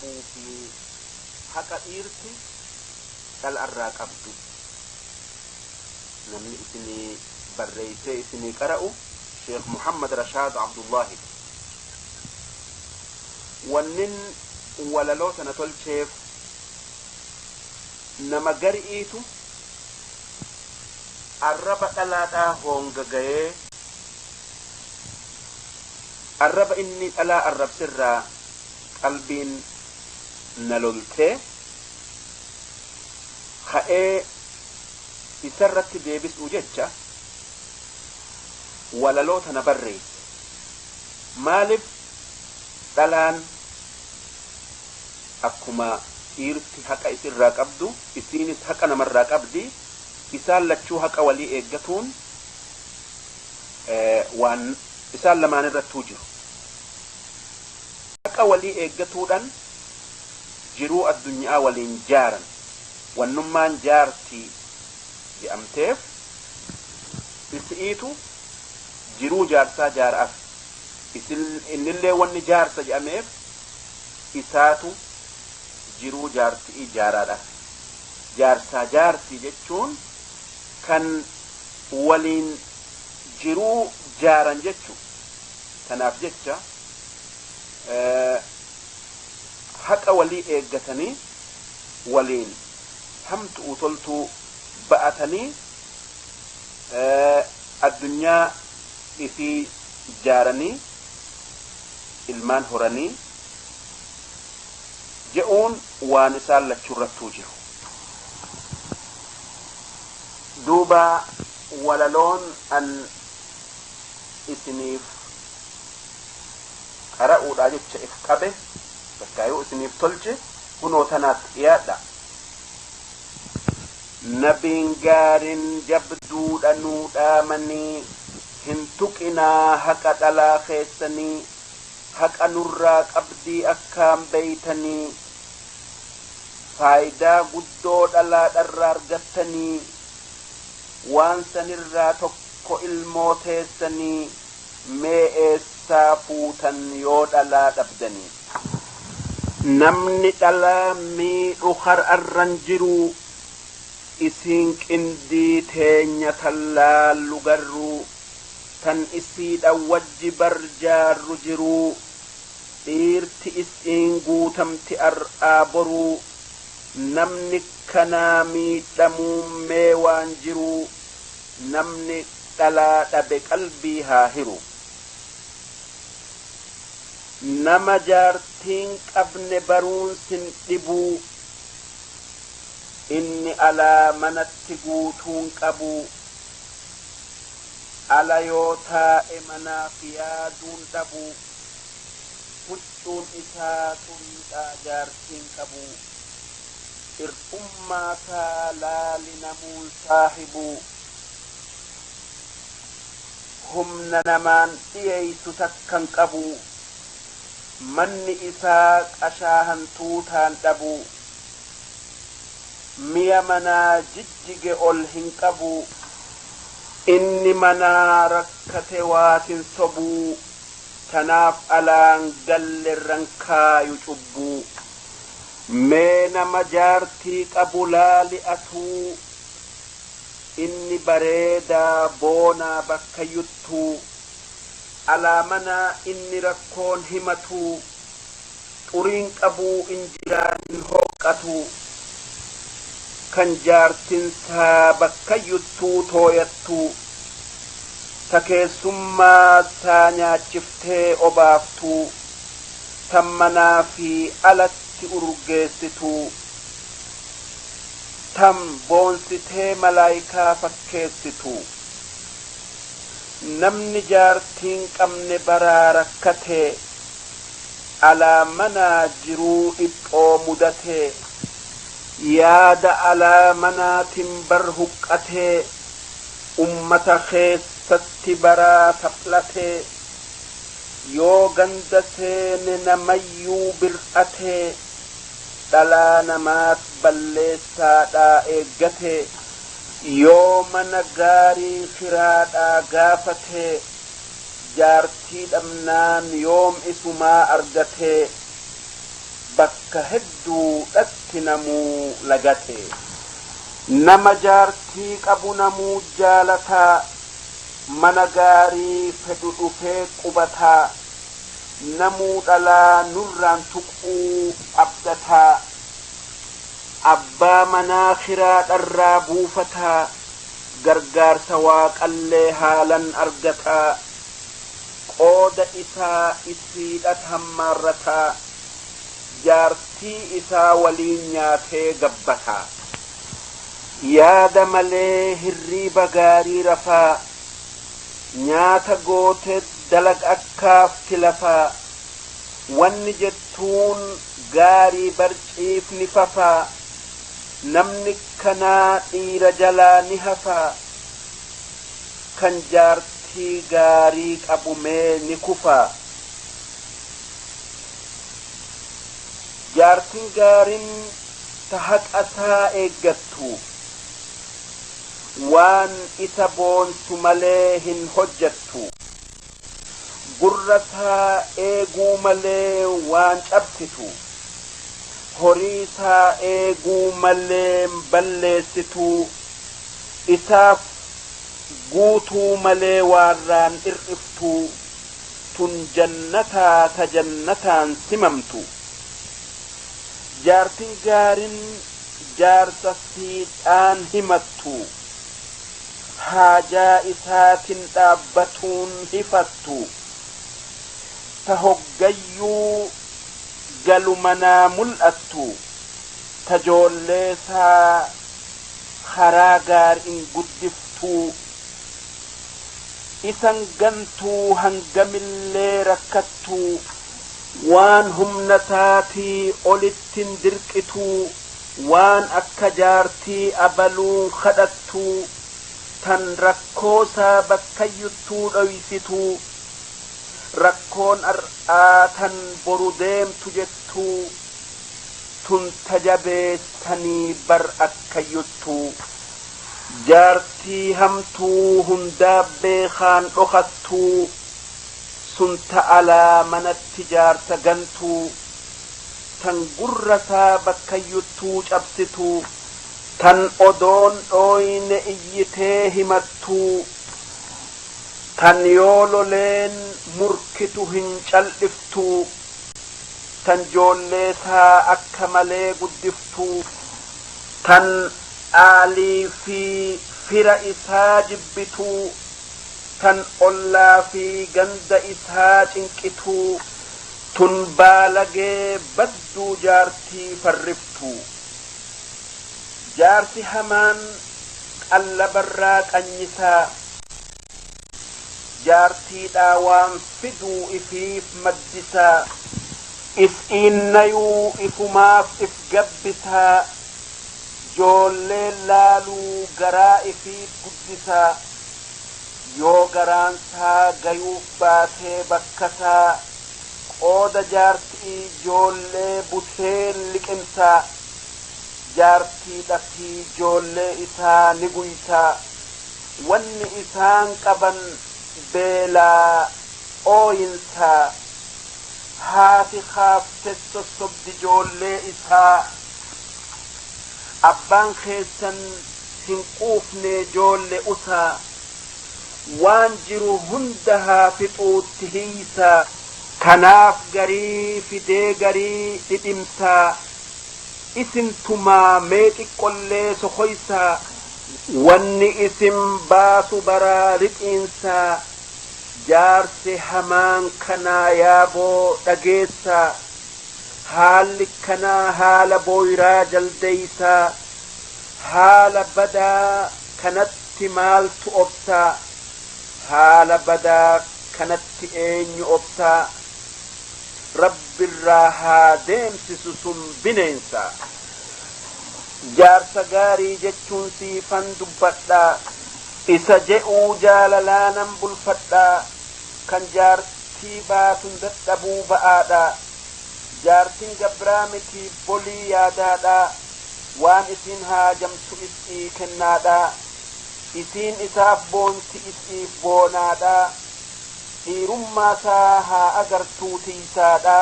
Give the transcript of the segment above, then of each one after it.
qabuu fi haqa dhiirti dhala'arraa qabdu. Namni isinii barreeysee isinii qara'u Sheekh Muhammad Rashaad Abdullaahi. Wannin walaloo tana tolcheef nama gari'iitu arraba dhalaadhaa hoongagayee arraba inni dhalaa arrabsirraa qalbiin na loltee ka'ee isarratti deebisuu jecha walaloo tana barreesse. Maaliif dhalaan akkuma dhiirti haqa isirraa qabdu isiinis haqa namarraa qabdi, isaan lachuu haqa walii eeggatuun waan isaan lamaan irrattuu jiru. Haqa walii eeggatuudhaan jiruu addunyaa waliin jaaran. Wannummaan jaartii jedhamteef isi'iitu jiruu jaarsaa jaara'af. Innillee wanni jaarsa jedhameef isaatu jiruu jaartii jaaraadha. Jaarsaa jaartii jechuun kan waliin jiruu jaaran jechu. Kanaaf jecha haqa walii eeggatanii waliin hamtuu toltuu ba'atanii addunyaa ifii jaaranii ilmaan horanii je'uun waan isaan lachuurrattuu jiru. Duuba walaloon an isiniif qara'uudha jecha if qabe bakkaayuu isiniif tolche kunoo tanaatti dhiyaadha. Nabiin gaarin jabduudha nuu dhaamanii hin tuqinaa haqa dhalaa keessanii haqa nurraa qabdii akkaan beeytanii faayidaa guddoo dhalaadharraa argattanii waan sanirraa tokko ilmoo teessanii mee eessaa fuutan yoo dhalaa dhabdanii. Namni dhalaa miidhu har'arran jiru isiin qindii teenya tallaallu garruu tan isiidha wajji barjaarru jiruu dhiirti isiin guutamti ar'aa boruu namni kanaa miidhamuu mee waan jiruu namni dhalaa dhabe qalbii haa hiru. Nama jaartiin qabne baruun sin dhibuu inni alaa manatti guutuun qabu ala yoo taa'e manaaf yaaduun dhabu huccuun isaa turiidhaa jaartiin qabu ir'ummaa isaa laali namuun saahibu humna namaan dhiyeeysu takkan qabu manni isaa qashaa hantuutaan dhabu mi'a manaa jijjige ol hin qabu inni manaa rakkate waatin sobuu tanaaf alaan gallerran kaayu cubbuu mee nama jaartii qabu laali atuu inni bareedaa boonaa bakka yuttuu alaa manaa inni rakkoon himatuu xuriin qabuu injiraan hin hooqqatu kan jaartinsaa bakka yuttuu tooyattuu ta keessummaa isaa nyaachiftee obaaftuu tan manaa fi alatti urgeessituu tam boonsitee malaayikaa fakkeessituu. Namni jaartiin qabne baraa rakkatee alaa manaa jiruu dhiphoo mudatee yaada alaa manaatiin bar huqqatee ummata keessatti baraa taplatee yoo ganda seene namayyuu bir'atee dhalaa namaat balleessaadhaa eeggatee yoo mana gaarii firaadhaa gaafatee jaartii dhabnaan yoom isumaa argatee Bakka hedduudhatti namuu lagate. Nama jaartii qabu namuu jaalataa, mana gaarii fedhu dhufee qubataa, namuu dhalaa nurraan tuquu abdataa, abbaa manaa kiraadharraa buufataa, gargaarsa waaqallee haalan argataa, qooda isaa isiidhat hammaarrataa, jaartii isaa waliin nyaatee gabbataa. Yaada malee hirriiba gaarii rafaa, nyaata goote dalag akkaafti lafaa, wanni jettuun gaarii barciifni fafaa, namni kanaa dhiira jalaa ni hafaa, kan jaartii gaarii qabu mee ni kufaa. Jaartiin gaariin ta haqa isaa eeggattu, waan isa boonsu malee hin hojjettu, gurra isaa eeguu malee waan cabsitu, horii isaa eeguu malee balleessitu, isaaf guutuu malee waarraan ir'iftu, tun jannataa ta jannataan simamtu. Jaartiin gaariin jaarsa siidhaan himattu, haajaa isaatiin dhaabbatuun hifattu, ta hoggayyuu galu manaa mul'attu, ta joolleesaa karaa gaariin guddiftuu, isan gantuu hangamillee rakkattuu, waan humna isaatii olittin dirqituu, waan akka jaartii abaluun kadhattuu, tan rakkoosaa bakkayyuttuu dhoysituu, rakkoon ar'aa tan boru deemtu jettuu, tun tajabeessanii bar akkayyuttuu. Jaartii hamtuu hundaa beekaan dhokattuu, sun ta'alaa manatti jaarsa gantuu, tan gurrasaa bakkayyuttuu cabsituu, tan odoon dhooyne iyyitee himattuu, tan yoo loleen murkitu hin cal'iftuu, tan joolleesaa akka malee guddiftuu, tan aalii fi fira isaa jibbituu, tan ollaa fi ganda isaa cinqituu, tun baalagee badduu jaartii farriftuu. Jaarsi hamaan qallabarraa qanyisaa, jaartiidhaa waan fiduu ifiif maddisaa, is'iinnayuu ifumaaf if gabbisaa, joollee laaluu garaa ifiif guddisaa, yoo garaansaa gayuuf baatee bakkasaa, qooda jaartii joollee buteen liqimsaa, jaartiidha fi joollee isaa ni guysaa, wanni isaan qaban beelaa ooyinsaa, haati kaafte sossobdi joollee isaa, abbaan keessan hin quufne joolle usaa, waan jiru hunda haa fixuutti hiisaa, kanaaf garii fidee garii dhidhimsaa, isintumaa mee xiqqollee sokoysaa, wanni isin baasu baraa rixiinsaa, jaarsi hamaan kanaa yaaboo dhageessaa, haalli kanaa haala booyiraa jaldeeysaa, haala badaa kanatti maaltu obsaa, haala badaa kanatti eenyu obsaa, rabbirraa haa deemsisu sun bineensa. Jaarsa gaarii jechuun siifan dubbadhaa, isa je'uu jaalalaanan bulfadhaa, kan jaartii baatun dadhabuu ba'aadha, jaartiin gabraa miti bolii yaadaadha, waan isin haajamtu is'ii kennaadha, isiin isaaf boonti is'iif boonaadha, dhiirummaasaa haa agartuu tiisaadha,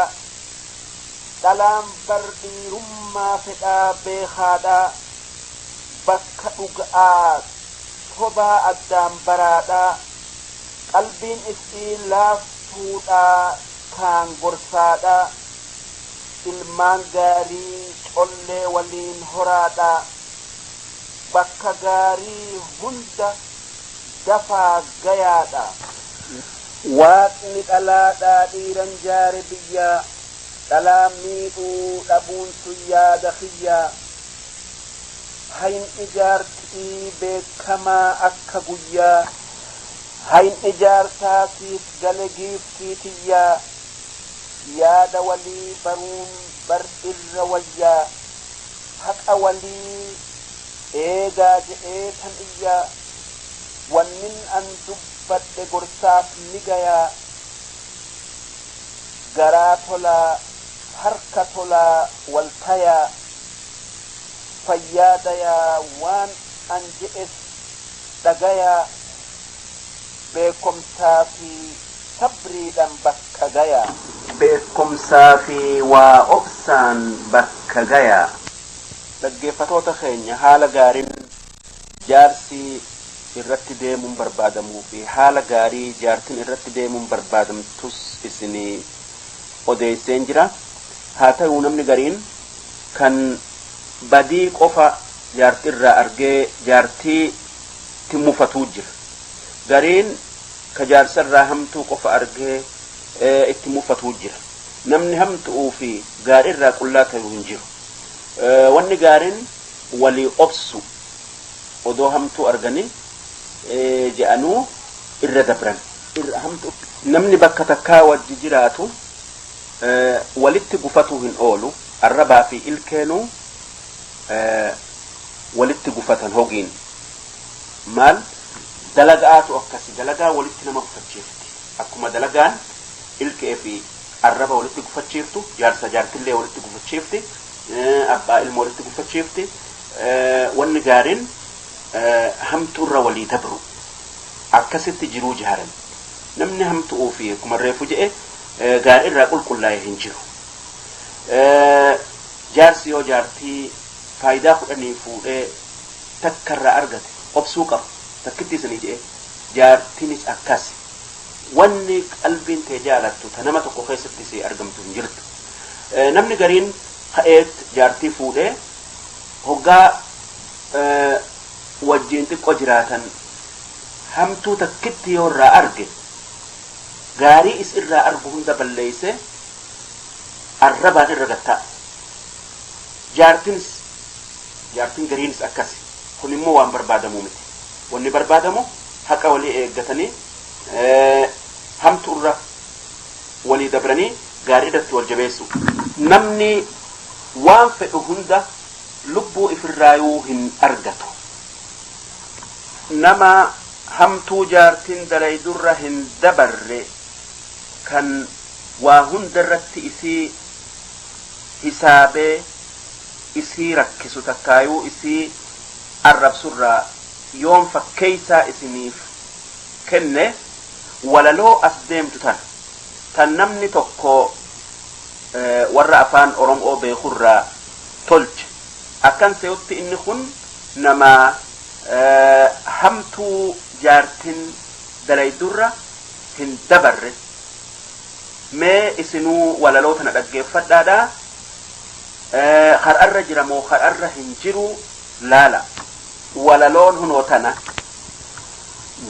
Dhalaan bar dhiirummaa fedhaa beekaadhaa, bakka dhuga'aa sobaa addaan baraadhaa, qalbiin isii laaftuudhaa kaan gorsaadhaa, ilmaan gaarii collee waliin horaadhaa, bakka gaarii hunda dafaa gayaadha. Waaqni dhalaadhaa dhiiran jaare biyyaa, dhalaa miidhuu dhabuun sun yaada kiyyaa. Hayin ijaartii beekamaa akka guyyaa, hayin ijaarsaa siif gale giiftii tiyyaa, yaada walii baruun bar irra wayyaa, haqa walii eegaa jedhee tan iyyaa, wannin an dubbadhe gorsaaf ni gayaa, garaa tolaa harka tolaa wal tayaa, fayyaa dayaa waan an je'es dhagayaa, beekomsaa fi sabriidhaan bakka gayaa. Beekumsaa fi waa obsaan bakka gayaa. Dhaggeeffatoota keenya, haala gaariin jaarsi irratti deemuun barbaadamuu fi haala gaarii jaartin irratti deemuun barbaadamtus isinii odeesseen jira. Haa ta'u, namni gariin kan badii qofa jaartii irraa argee jaartiitti mufatuu jira. Gariin ka jaarsa irraa hamtuu qofa argee itti mufatuu jira. Namni hamtuu fi gaarii irraa qullaa ta'u hin jiru. Wanni gaariin walii obsu, odoo hamtuu arganii je'anuu irra dabran. Namni bakka takkaa wajji jiraatu walitti gufatuu hin oolu. Arrabaa fi ilkeenuu walitti gufatan hogiin. Maal dalagaatu akkasi dalagaa walitti nama gufachiifti. Akkuma dalagaan ilkee fi arraba walitti gufachiiftu, jaarsa jaartillee walitti gufachiifti, abbaa ilma walitti gufachiifti. Wanni gaariin hamtuurra walii dabru, akkasitti jiruu jaaran. Namni hamtu'uu fi akkuma reefu jedhe gaarii irraa qulqullaa'e hin jiru. Jaarsi yoo jaartii faayidaa 10 fuudhee takka irraa argate obsuu qaba. Takkitti isinii jedhe, jaartinis akkas. Wanni qalbiin tee jaalattu ta nama tokko keessatti si argamtu hin jirtu. Namni gariin ka'eet jaartii fuudhee hoggaa wajjiin xiqqoo jiraatan hamtuu takkitti yoo irraa arge, gaarii is irraa argu hunda balleeyse arrabaan irra gattaa. Jaartinis, jaartiin gariinis akkasi. Kun immoo waan barbaadamuu miti. Wanni barbaadamu haqa walii eeggatanii, hamtu irra walii dabranii, gaarii irratti wal jabeessu. Namni waan fedhu hunda lubbuu ifirraayuu hin argatu. Nama hamtuu jaartiin dalaydurra hin dabarre, kan waa hunda irratti isii hisaabee isii rakkisu takkaayuu isii arrabsurraa yoon fakkeeysaa isiniif kenne, walaloo as deemtu tan tan namni tokko warra afaan Oromoo beekurraa tolche. Akkan se'utti inni kun nama hamtuu jaartin dalaydurra hin dabarre. Mee isinuu walaloo tana dhaggeeffadhaadha, har'arra jira moo har'arra hin jiru laala. Walaloon hunoo tana: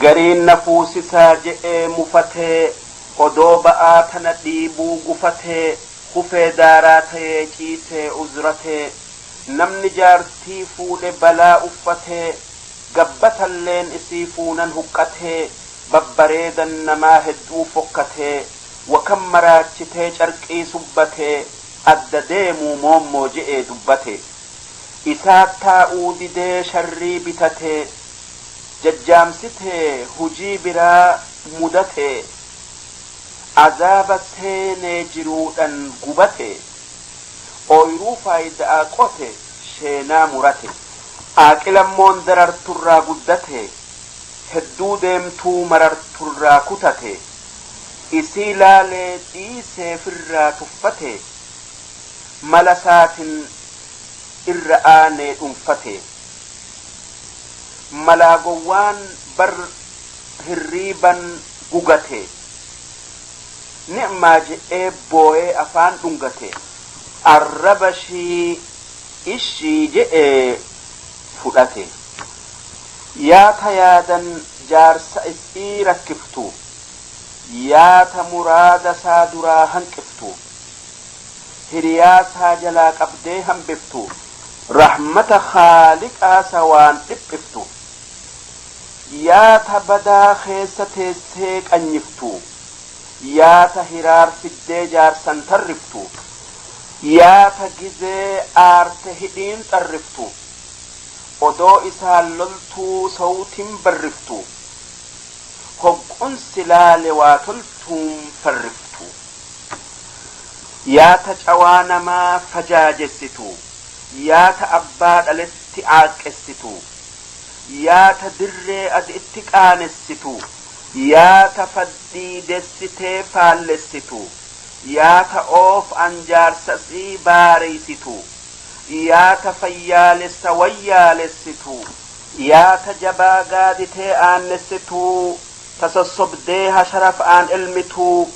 Gariin na fuusisaa je'ee mufatee, odoo ba'aa tana dhiibuu gufatee, kufee daaraa ta'ee ciisee uzratee. Namni jaartii fuudhe balaa uffatee, gabbatalleen isii fuunan huqqatee, babbareedan namaa hedduu fokkatee, wakan maraachitee carqii subbatee, adda deemuu moommoo je'ee dubbate. Isaa taa'uu didee sharrii bitatee, jajjaamsitee hujii biraa mudatee, azaaba seenee jiruudhan gubate, ooyruu faayidaa qote sheenaa murate. Aaqilammoon dararturraa guddate, hedduu deemtuu mararturraa kutate, isii laalee dhiisee firraa tuffate. Mala isaatin irra aanee dhunfate. Malaa gowwaan bar hirriiban gugate. Ni'maa je'ee booyee afaan dhungate. Arraba shii ishii je'ee fudhate. Yaata yaadan jaarsa is'ii rakkiftu. Yaata muraada isaa duraa hanqiftu. Hiriyaa isaa jalaa qabdee hambiftu. Rahmata khaaliqaa sa waan dhiphiftu. Yaata badaa keessa teessee qanyiftu. Yaata hiraar fiddee jaarsan tarriftu. Yaata gizee aarte hidhiin xarriftu. Odoo isaan loltuu sawtin barriftu. Hoggun si laale waa toltuun farriftu. Yaata cawaa namaa fajaajessitu. Yaata abbaa dhaletti aaqqessitu. Yaata dirree adi'itti qaanessitu. Yaata faddiidessitee faallessitu. Yaata oof an jaarsasii baareysitu. Yaata fayyaalessa wayyaalessitu. Yaata jabaa gaaditee aannessitu. Ta sossobdee hasharaf aan elmitu.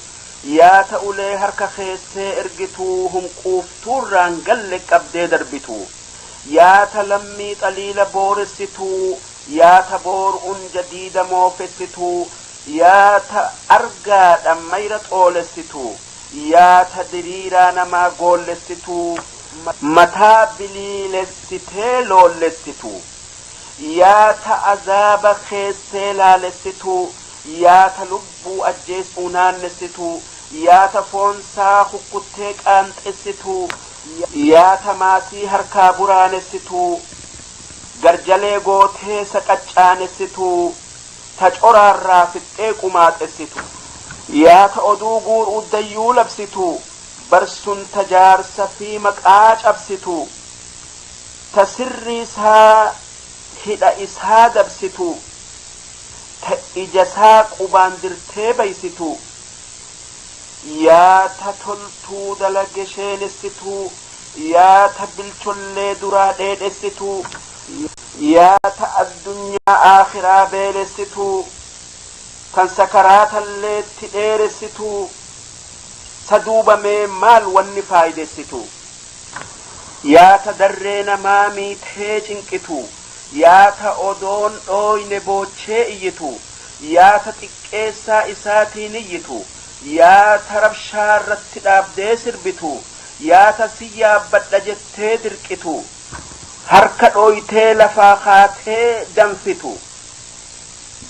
Yaata ulee harka keessee ergitu hunquuftuurraan galle qabdee darbitu. Yaata lammii xaliila booressitu. Yaata boor'uun jadiida moofessitu. Yaata argaadha mayra xoolessitu. Yaata diriiraa namaa goollessitu. Mataa biliilessitee loollessitu. Yaata azaaba keessee laalessitu. Yaata lubbuu ajjeesuu naannessitu. Yaata foonsaa kukkuttee qaanxessitu. Yaata maasii harkaa buraanessitu. Garjalee gootee saqaccaanessitu. Ta coraarraa fixxee qumaaxessitu. Yaata oduu guuruu dayyuu labsitu. Barsun ta jaarsa fi maqaa cabsitu. Ta sirrii isaa hidha isaa dabsitu. Ta ija isaa qubaan dirtee baysitu. Yaata toltuu dalage sheenessitu. Yaata bilchollee duraa dheedhessitu. Yaata addunyaa aakhiraa beelessitu. Kan sakaraatalleetti dheeressitu. Sa duubamee maal wanni faayidessitu. Yaata darree namaa miitee cinqitu. Yaata odoon dhooyne boochee iyyitu. Yaata xiqqeessaa isaatiin iyyitu. Yaata rabshaa irratti dhaabdee sirbitu. Yaata si yaabbadha jettee dirqitu. Harka dhooytee lafaa kaatee danfitu.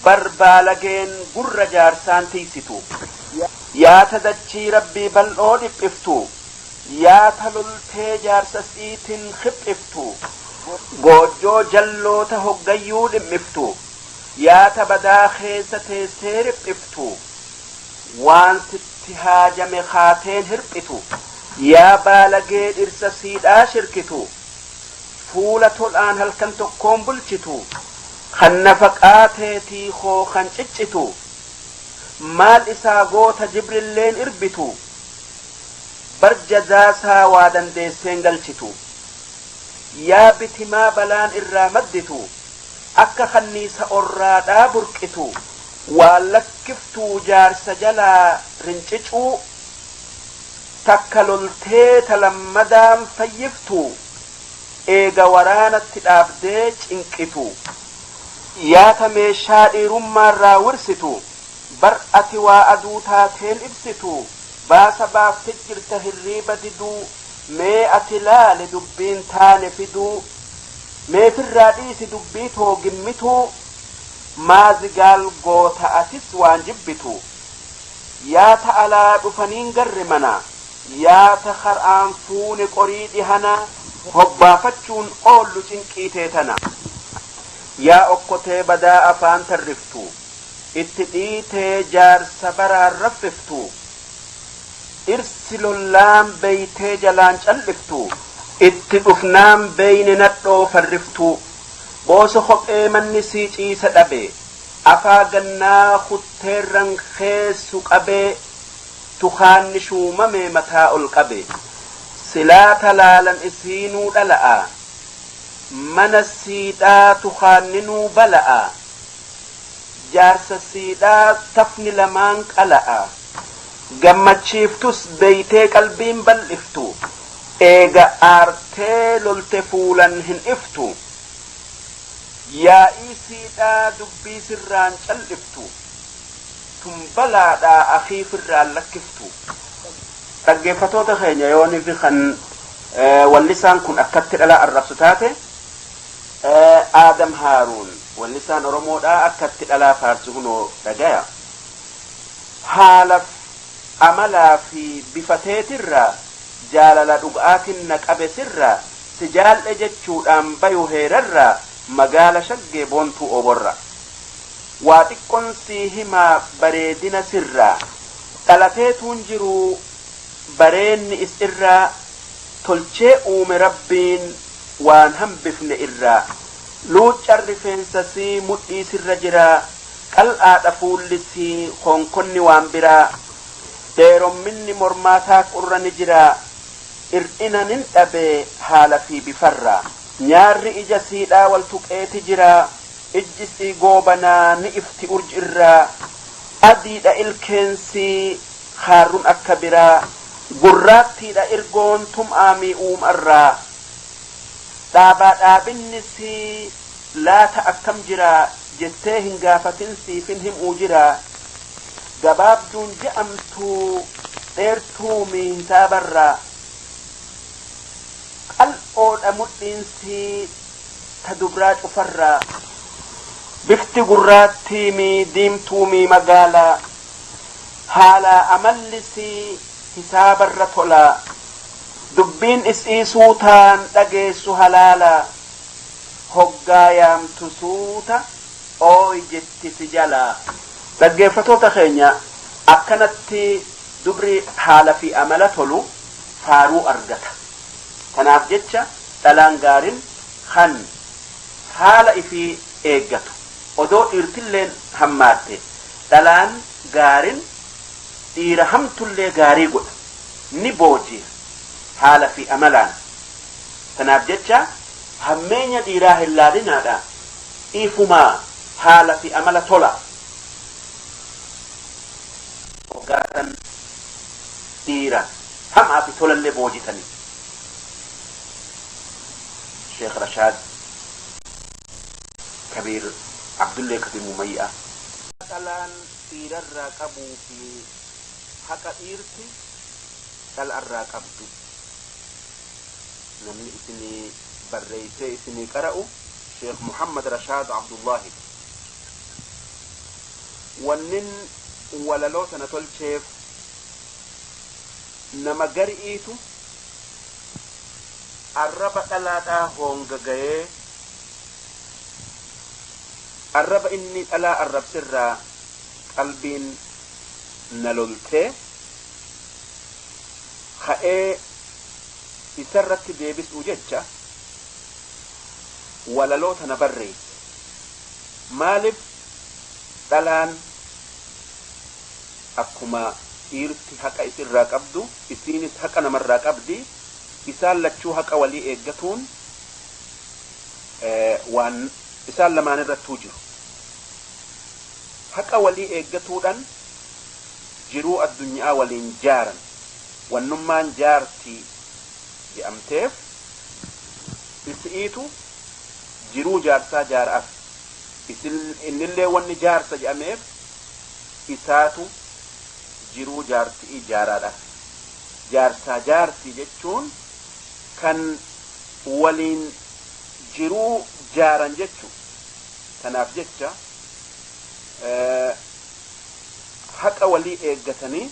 Bar baalageen gurra jaarsaan tiysitu. Yaata dachii rabbii bal'oo dhiphiftu. Yaata loltee jaarsa siitin khiphiftu. Goojjoo jalloota hoggayyuu dhimmiftu. Yaata badaa keessa teessee riphiftu. Waan sitti haajame kaateen hirphitu. Yaa baalagee dhirsa siidhaa shirkitu. Fuula tol'aan halkan tokkoon bulchitu. Kan nafaqaa teetii koo kan ciccitu. Maal isaa goota jibrilleen irbitu. Bar jazaasaa waa dandeesseen galchitu. Yaa bitimaa balaan irraa madditu. Akka kanniisa orraadhaa burqitu. Waan lakkiftuu jaarsa jalaa rincicuu. Takka loltee ta lammadaan fayyiftu. Eega waraanatti dhaabdee cinqitu. Yaata meeshaa dhiirummaarraa wirsitu. Bar ati waa aduu taateen ibsitu. Baasa baafte jirta hirriiba diduu. Mee ati laali dubbiin taane fiduu. Mee firraa dhiisi dubbii too gimmituu. Maazigaal goota atis waan jibbitu. Yaata alaa dhufaniin garre mana. Yaata kar'aan fuune qorii dhihana. Hobbaafachuun oollu cinqii teetana. Yaa okkotee badaa afaan tarriftu. Itti dhiitee jaarsa baraan raffiftu. Dhirsi lollaan beeytee jalaan calliftu. Itti dhufnaan beeyne nadhoo farriftu. Booso kophee manni sii ciisa dhabe. Afaa gannaa kutteerran keessu qabee. Tukaanni shuumame mataa ol qabe. Silaa talaalan isiinuu dhala'a, mana siidhaa tukaanninuu bala'a, jaarsa siidhaa tafni lamaan qala'a. Gammachiiftus beeytee qalbiin bal'iftu, eega aartee lolte fuulan hin iftu. Yaa'ii siidhaa dubbii sirraan cal'iftu, tun balaadhaa akii firraan lakkiftu. Dhaggeeffatoota keenya, yoonii fi kan wallisaan kun akkatti dhalaa arrabsu taate, Aadam Haaruun wallisaan Oromoodhaa akkatti dhalaa faarsu hunoo dhagaya. Haalaf amalaa fi bifa teetirraa, jaalala dhugaatin na qabe sirraa, si jaal'e jechuudhaan bayu heerarraa, magaala Shaggee boontuu oborra. Waa xiqqon sii himaa bareedina sirraa, dhalateetuun jiruu bareenni is irraa, tolchee uume Rabbiin waan hambifne irraa. Luuccan rifeensa sii mudhii sirra jiraa, qal'aadha fuulli sii koonkonni waan biraa, dheeromminni mormaa taaqurra ni jiraa, ir'ina nin dhabe haala fi bifarraa. Nyaarri ija siidhaa wal tuqeeti jiraa, ijji sii goobanaa ni ifti urj irraa, adiidha ilkeen sii haarrun akka biraa, gurraattiidha irgoon tum'aamii uumarraa. Dhaabaa dhaabinni sii laata akkam jiraa, jettee hin gaafatin siifin him'uu jiraa. Gabaabduun je'amtuu dheertuumii hisaabarraa, qal'oodha mudhiin sii ta dubraa cufarraa. Bifti gurraattiimii diimtuumii magaalaa, haalaa amalli sii hisaabarra tolaa. Dubbiin isii suutaan dhageessu halaalaa, hoggaa yaamtu suuta ooy jetti si jalaa. Dhaggeeffatoota keenya, akkanatti dubri haala fi amala tolu faaruu argata. Tanaaf jecha dhalaan gaarin kan haala ifii eeggatu, odoo dhiirtilleen hammaatte, dhalaan gaarin dhiira hamtullee gaarii godha, ni booji'a haala fi amalaan. Tanaaf jecha hammeenya dhiiraa hin laalinaadha, ifumaa haala fi amala tola. Hoggaatan dhiira hamaa fi tolallee boojitanii. Sheekh Rashaad Kabiir Abdullee Kabiir Mumayyaa. Dhalaan dhiirarraa qabuu fi haqa dhiirti dhalarraa qabdu. Namni isinii barreessee isinii qara'u Sheekh Muhammad Rashaad Abdullahi. Wannin walaloo tana tolcheef, nama gari'iitu arraba dhalaadhaa hoonga gayee, arraba inni dhalaa arrabsirraa qalbiin na loltee ka'ee isarratti deebisuu jecha walaloo tana barreesse. Maaliif dhalaan akkuma dhiirti haqa isirraa qabdu isiinis haqa namarraa qabdi, isaan lachuu haqa walii eeggatuun waan isaan lamaan irrattuu jiru. Haqa walii eeggatuudhaan jiruu addunyaa waliin jaaran. Wannummaan jaartii je'amteef isi'iitu jiruu jaarsaa jaara'af. Innillee wanni jaarsa je'ameef isaatu jiruu jaartii jaaraadhaaf. Jaarsaa jaartii jechuun kan waliin jiruu jaaran jechuu. Kanaaf jecha haqa walii eeggatanii,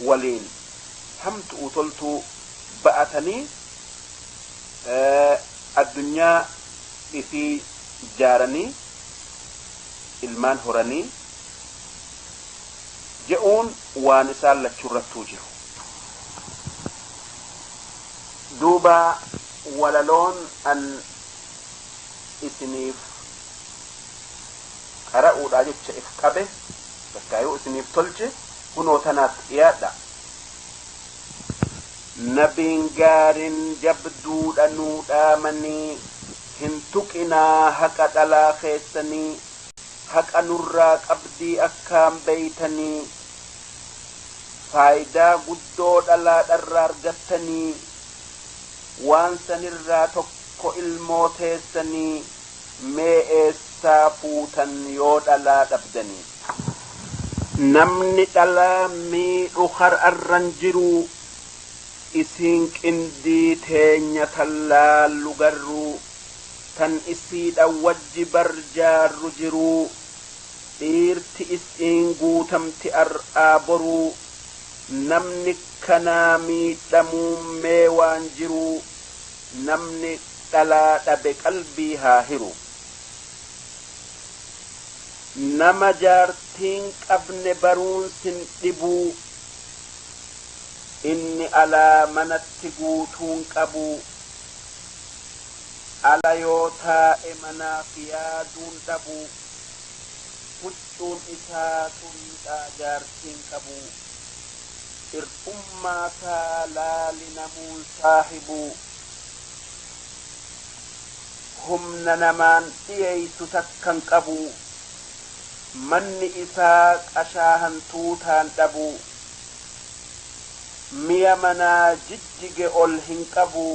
waliin hamtuu toltuu ba'atanii, addunyaa ifii jaaranii, ilmaan horanii je'uun waan isaan lachuurrattuu jiru. Duuba walaloon an isiniif qara'uudha jecha if qabe takkaayuu isiniif tolche kunoo tanaatti dhiyaadha. Nabiin gaarin jabduudha nuu dhaamanii, hin tuqinaa haqa dhalaa keessanii, haqa nurraa qabdii akkaan beeytanii, faayidaa guddoo dhalaadharraa argattanii, waan sanirraa tokko ilmoo teessanii, mee eessaa fuutan yoo dhalaa dhabdanii. Namni dhalaa miidhu har'arran jiru, isiin qindii teenya tallaallu garruu, tan isiidha wajji barjaarru jiruu, dhiirti isiin guutamti ar'aa boruu, namni kanaa miidhamuun mee waan jiruu, namni dhalaa dhabe qalbii haa hiru. Nama jaartiin qabne baruun sin dhibuu, inni alaa manatti guutuun qabu, ala yoo taa'e manaaf yaaduun dhabu, huccuun isaa turiidhaa jaartiin qabu, ir'ummaasaa laali namuun saahibu, humna namaan dhiyeeysu takkan qabu, manni isaa qashaa hantuutaan dhabu, mi'a manaa jijjige ol hin qabu,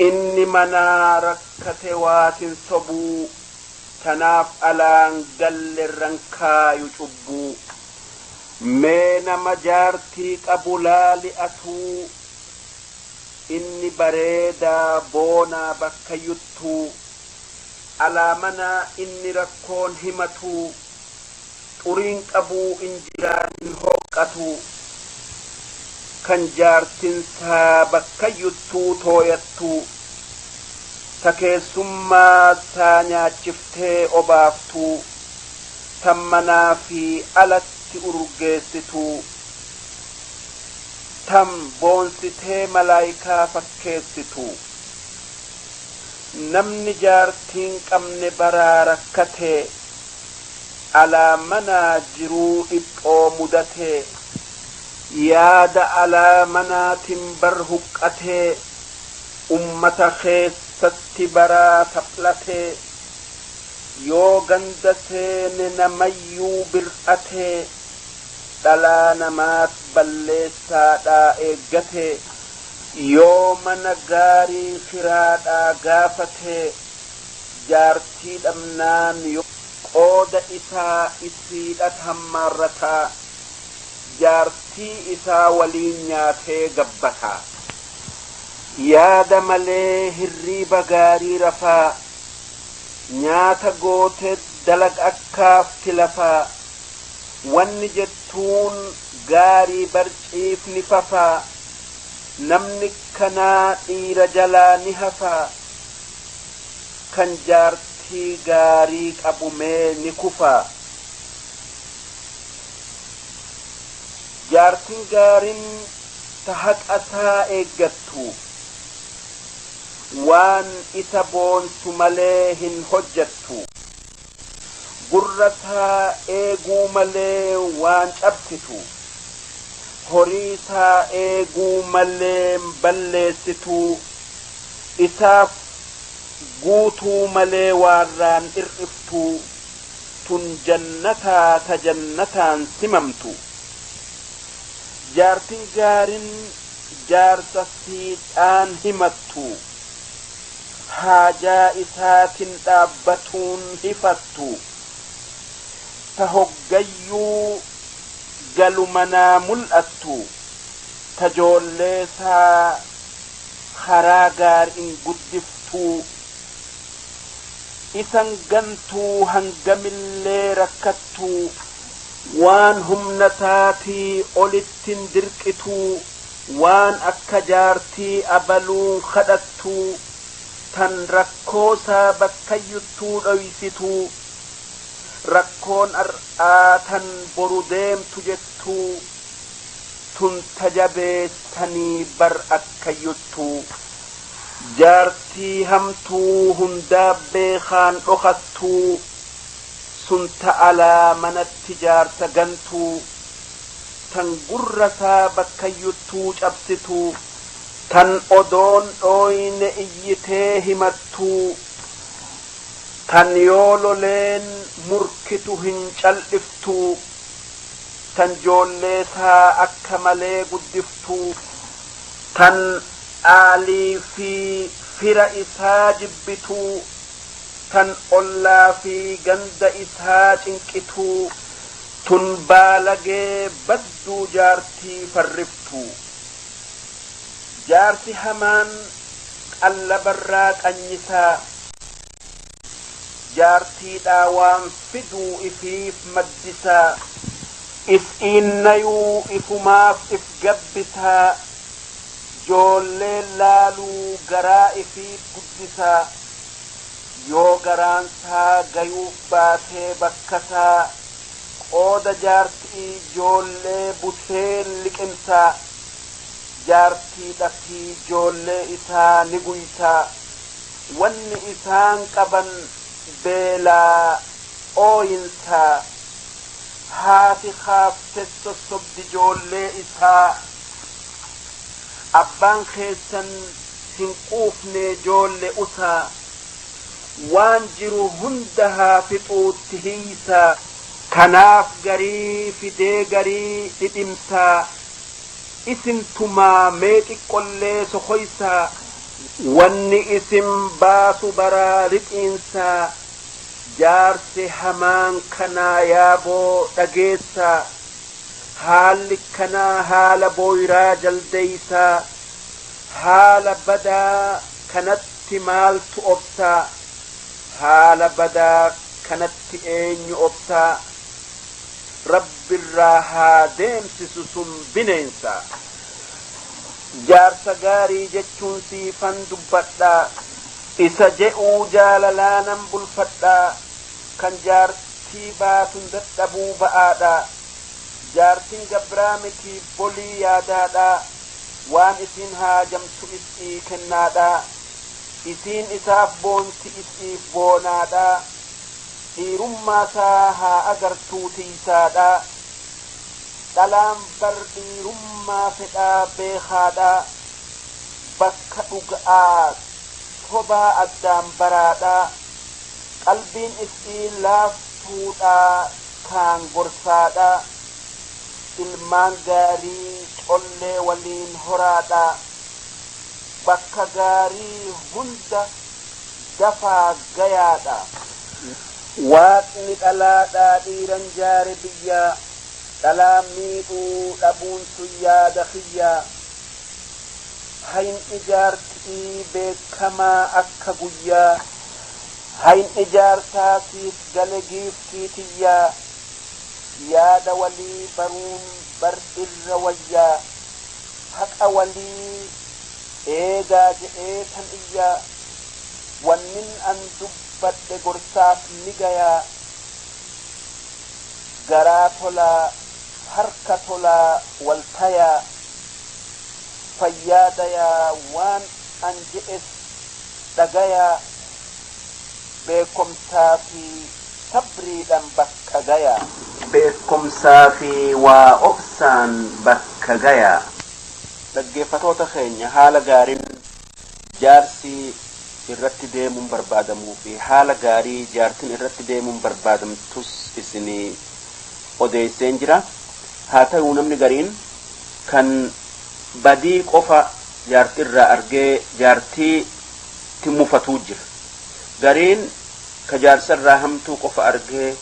inni manaa rakkate waatin sobuu, tanaaf alaan gallerran kaayu cubbuu. Mee nama jaartii qabu laali atuu, inni bareedaa boonaa bakka yuttuu, alaa manaa inni rakkoon himatuu, xuriin qabuu injiraan hin hoqqatu, kan jaartinsaa bakka yuttuu tooyattuu, ta keessummaa isaa nyaachiftee obaaftuu, tan manaa fi alatti urgeessituu, tan boonsitee malaayikaa fakkeessituu. Namni jaartiin qabne baraa rakkatee, alaa manaa jiruu dhiphoo mudatee, yaada alaa manaatiin bar huqqatee, ummata keessatti baraa taplatee, yoo ganda seene namayyuu bir'atee, dhalaa namaat balleessaadhaa eeggatee, yoo mana gaarii kiraadhaa gaafatee, jaartii dhabnaan qooda isaa isiidhat hammaarrataa, jaartii isaa waliin nyaatee gabbataa. Yaada malee hirriiba gaarii rafaa, nyaata gootee dalag akkaaf tilafaa, wanni jettuun gaarii barciifni fafaa, namni kanaa dhiira jalaa ni hafaa, kan jaartii gaarii qabu mee ni kufaa. Jaartiin gaariin ta haqa isaa eeggattu, waan isa boonsu malee hin hojjettu, gurra isaa eeguu malee waan cabsitu, horii isaa eeguu malee balleessitu, isaaf guutuu malee waarraan ir'iftu, tun jannataa ta jannataan simamtu. Jaartiin gaariin jaarsa siidhaan himattu, haajaa isaatiin dhaabbatuun hifattu, ta hoggayyuu galu manaa mul'attu, ta joolleesaa karaa gaariin guddiftuu, isan gantuu hangamillee rakkattuu, waan humna isaatii olittin dirqituu, waan akka jaartii abaluun kadhattuu, tan rakkoosaa bakkayyuttuu dhoysituu, rakkoon ar'aa tan boru deemtu jettuu, tun tajabeessanii bar akkayyuttuu. Jaartii hamtuu hundaa beekaan dhokattuu, sun ta alaa manatti jaarsa gantuu, Tan gurra isaa bakkayyuttuu cabsituu, tan odoon dhooyne iyyitee himattuu, tan yoo loleen murkitu hin cal'iftuu, tan joolleesaa akka malee guddiftuu, tan aalii fi fira isaa jibbituu, tan ollaa fi ganda isaa cinqituu, tun baalagee badduu jaartii farriftuu. Jaarsi hamaan qallabarraa qanyisaa, jaartiidhaa waan fiduu ifiif maddisaa, is'iinnayuu ifumaaf if gabbisaa, joollee laaluu garaa ifiif guddisaa, yoo garaansaa gayuuf baatee bakkasaa, qooda jaartii joollee buteen liqimsaa, jaartiidha fi joollee isaa ni guysaa, wanni isaan qaban beelaa ooyinsaa, haati kaafte sossobdi joollee isaa, abbaan keessan hin quufne joolle usaa, waan jiru hunda haa fixuutti hiisaa, kanaaf garii fidee garii dhidhimsaa, isintumaa mee xiqqollee sokoysaa, wanni isin baasu baraa rixiinsaa, jaarsi hamaan kanaa yaaboo dhageessaa, haalli kanaa haala booyraa jaldeeysaa, haala badaa kanatti maaltu obsaa, haala badaa kanatti eenyu obsaa, rabbirraa haa deemsisu sun bineensaa. Jaarsa gaarii jechuun siifan dubbadhaa, isa je'uu jaalalaanan bulfadhaa, kan jaartii baatun dadhabuu ba'aadhaa, jaartin gabraa miti bolii yaadaadhaa, waan isin haajamtu is'ii kennaadhaa, isiin isaaf boonti is'iif boonaadhaa, dhiirummaasaa haa agartuu tiisaadhaa, dhalaan bar dhiirummaa fedhaa beekaadhaa, bakka dhuga'aa sobaa addaan baraadhaa, qalbiin is'ii laaftuudhaa kaan gorsaadhaa, ilmaan gaarii collee waliin horaadhaa, bakka gaarii hunda dafaa gayaadha. Waaqni dhalaadhaa dhiiran jaare biyyaa, dhalaa miidhuu dhabuun sun yaada kiyyaa, hayn ijaartii beekamaa akka guyyaa, hayn ijaarsaa siif gale giiftii tiyyaa, yaada walii baruun bar irra wayyaa, haqa walii eegaa jedhee tan iyyaa, wannin an dubbadhe gorsaaf ni gayaa, garaa tolaa harka tolaa wal tayaa, fayyaa dayaa waan an je'es dhagayaa, beekomsaa fi sabriidhaan bakka gayaa. Beekumsaa fi waa obsaan bakka gayaa. Dhaggeeffatoota keenya, haala gaariin jaarsi irratti deemuun barbaadamuu fi haala gaarii jaartin irratti deemuun barbaadamtus isinii odeesseen jira. Haa ta'u, namni gariin kan badii qofa jaartii irraa argee jaartiitti mufatuu jira. Gariin ka jaarsa irraa hamtuu qofa argee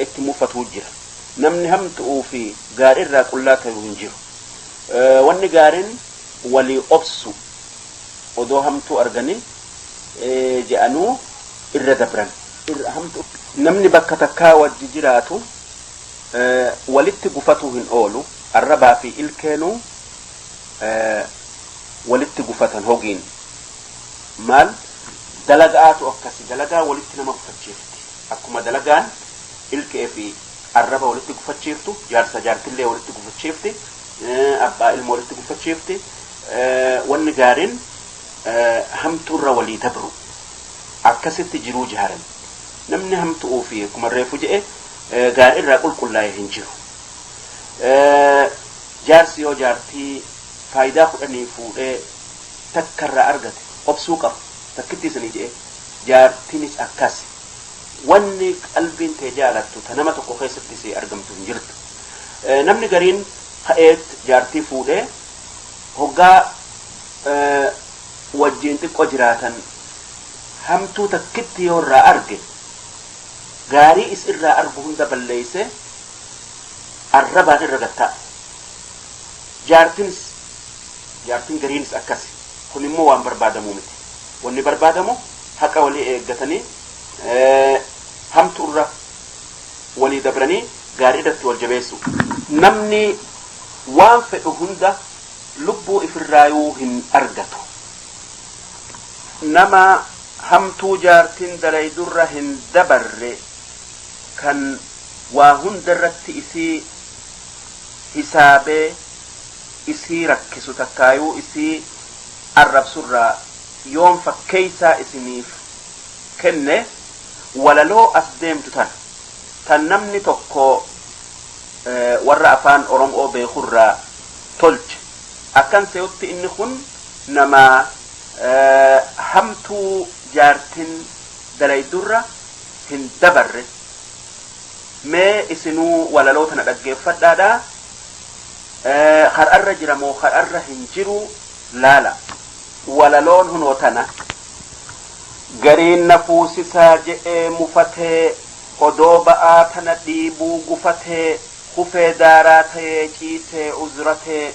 itti mufatuu jira. Namni hamtuu fi gaarii irraa qullaa ta'u hin jiru. Wanni gaariin walii obsu, odoo hamtuu arganii je'anuu irra dabran. Namni bakka takkaa wajji jiraatu walitti gufatuu hin oolu. Arrabaa fi ilkeenuu walitti gufatan hogiin. Maal dalagaatu akkasi dalagaa walitti nama gufachiifti. Akkuma dalagaan ilkee fi arraba walitti gufachiiftu, jaarsa jaartillee walitti gufachiifti, abbaa ilma walitti gufachiifti. Wanni gaariin hamtuurra walii dabru, akkasitti jiruu jaaran. Namni hamtu'uu fi akkuma reefu jedhe gaarii irraa qulqullaa'e hin jiru. Jaarsi yoo jaartii faayidaa 10 fuudhee takka irraa argate obsuu qaba. Takkitti isanii je'e, jaartinis akkas. Wanni qalbiin tee jaalattu ta nama tokko keessatti si argamtu hin jirtu. Namni gariin ka'eet jaartii fuudhee hoggaa wajjiin xiqqoo jiraatan hamtuu takkitti yoo irraa arge, gaarii is irraa argu hunda balleeyse arrabaan irra gattaa. Jaartinis, jaartiin gariinis akkasi. Kun immoo waan barbaadamuu miti. Wanni barbaadamu haqa walii eeggatanii, hamtu irra walii dabranii, gaarii irratti wal jabeessu. Namni waan fedhu hunda lubbuu ifirraayuu hin argatu. Nama hamtuu jaartiin dalaydurra hin dabarre, kan waa hunda irratti isii hisaabee isii rakkisu takkaayuu isii arrabsurraa yoon fakkeeysaa isiniif kenne, walaloo as deemtu tana tan namni tokko warra afaan Oromoo beekurraa tolche. Akkan se'utti inni kun nama hamtuu jaartin dalaydurra hin dabarre. Mee isinuu walaloo tana dhaggeeffadhaadha, har'arra jira moo har'arra hin jiru laala. Walaloon hunoo tana: Gariin na fuusisaa je'ee mufatee, odoo ba'aa tana dhiibuu gufatee, kufee daaraa tayee ciisee uzratee.